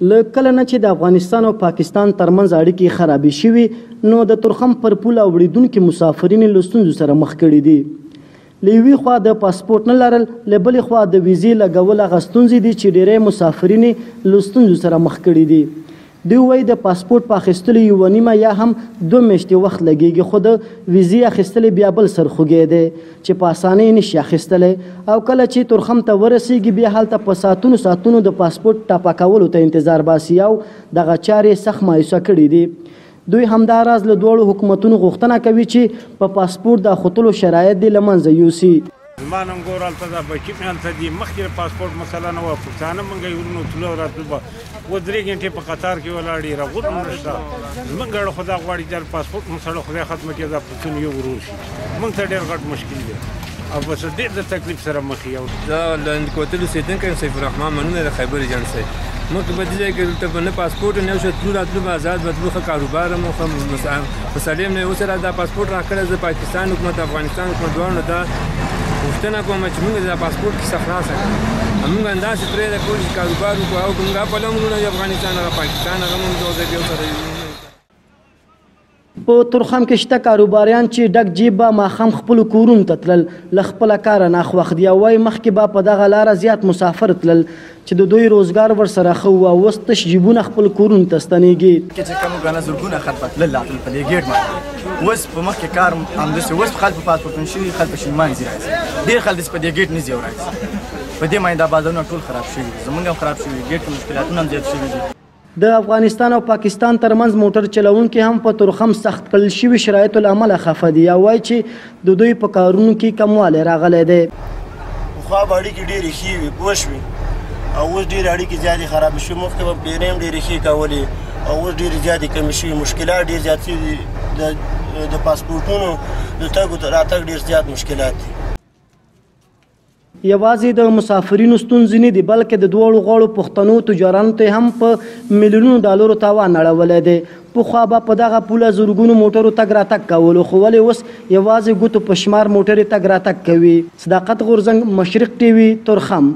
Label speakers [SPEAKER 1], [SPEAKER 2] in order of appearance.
[SPEAKER 1] له کله نه چې د افغانستان او پاکستان ترمنځ اړیکې خرابې شوي، نو د تورخم پر پوله اوړېدونکي مسافرین یې له ستونزو سره مخ کړي دي. له یوې خوا د پاسپورټ نه لرل، له بلې خوا د ویزې لګول هغه ستونزې دي چې ډېری مسافرین یې له ستونزو سره مخ کړي دي. دوی وایي د پاسپورټ په اخیستلو یوه نیمه یا هم 2 میاشتې وخت لګېږي، خو د ویزې اخیستل بیا بل سرخوږی دی چې په اسانۍ نشي اخیستلی، او کله چې تورخم ته ورسیږي بیا هلته په ساعتونو ساعتونو د پاسپورټ ټاپه کولو ته انتظار باسي او دغه چارې سخت مایوسه کړي دي. دوی همدا راز له دواړو حکومتونو غوښتنه کوي چې په پاسپورټ د اخوتلو شرایط دې له منځه یوسي.
[SPEAKER 2] زما نن ګور هلته ده، بچي مې هلته دي. مخکې د پاسپورټ مسله نه وه، پښتانه مونږ یې ورونو تلو او راتلو به اوس 3 ګنټې په قطار کې ولاړ یې، رغون هم نشته. زمونږ اړه خو دا غواړي چې پاسپورټ مسله خدای ختمه کړي، دا پښتون یو ورور شي. مونږ ته ډېر غټ مشکل دی او بس ډېر د تکلیف سره مخ یو.
[SPEAKER 3] زه له کوتل اوسېدونکی یم، سیف الرحمن منونه د خیبر ایجنسۍ. مخکې په دې ځای کې دلته به نه پاسپورټ نه شو، تلو راتلو به ازاد به تلو، ښه کاروبار هم و، ښه مسلې هم نه. اوس را دا پاسپورټ راکړی، زه پاکستان حکومت افغانستان حکومت دواړو نه دا غوښتنه کوم چې موږ دا پاسپورټ کیسه خلاصه کړو. موږ همداسې پرېږده کول چې کاروبار وکړو، او که موږ خپل هم وروڼه یو افغانستان هغه پاکستان هغه هم یو ځای یو سره یو.
[SPEAKER 1] په تورخم کې شته کاروباریان چې ډک جیب به ماښام خپلو کورونو ته تلل، له خپله کاره ناخوښ دي او وایي مخکې به په دغه لاره زیات مسافر تلل چې د دوی روزګار ورسره ښه و، او اوس تش جیبونه خپل کورونو ته ستنېږي.
[SPEAKER 4] کې چې کوم کنه زرګونه خلک به تلل راتلل په دې ګېټ باندې، اوس په مخکې کار همداسې، اوس خلک په پاسپورټونو شوي، خلک په شیمان ځي راځي، ډېر خلک داسې په دې ګېټ نه ځي او راځي. په دې باندې دا بازارونه ټول خراب شوي دي، زمونږ هم خراب شوي، ګېټ کې مشکلاتونه هم زیات شوي دي.
[SPEAKER 1] د افغانستان او پاکستان ترمنځ موټر چلوونکي هم په تورخم سخت کړل شوي شرایطو له امله خفه دي او وایي چې د دوی په کارونو کې کموالی راغلی دی.
[SPEAKER 5] پخوا به اړیکې ډېرې ښې وې، پوه شوې، او اوس ډېرې اړیکې زیاتې خرابې شوې. مخکې به پیرې هم ډېرې ښې کولې او اوس ډېرې زیاتې کمې شوې، مشکلات ډېر زیات شوي دي. د پاسپورټونو د تګ او راتګ ډېر زیات مشکلات دي.
[SPEAKER 1] یوازې د مسافرینو ستونزې نه دي، بلکې د دواړو غاړو پښتنو تجارانو ته هم په میلیونونو ډالرو تاوان اړولی دی. پخوا به په دغه پوله زرګونو موټرو تګ راتګ کولو، خو ولې اوس یوازې ګوتو په شمار موټرې تګ راتګ کوي. صداقت غورځنګ، مشرق ټي وي، تورخم.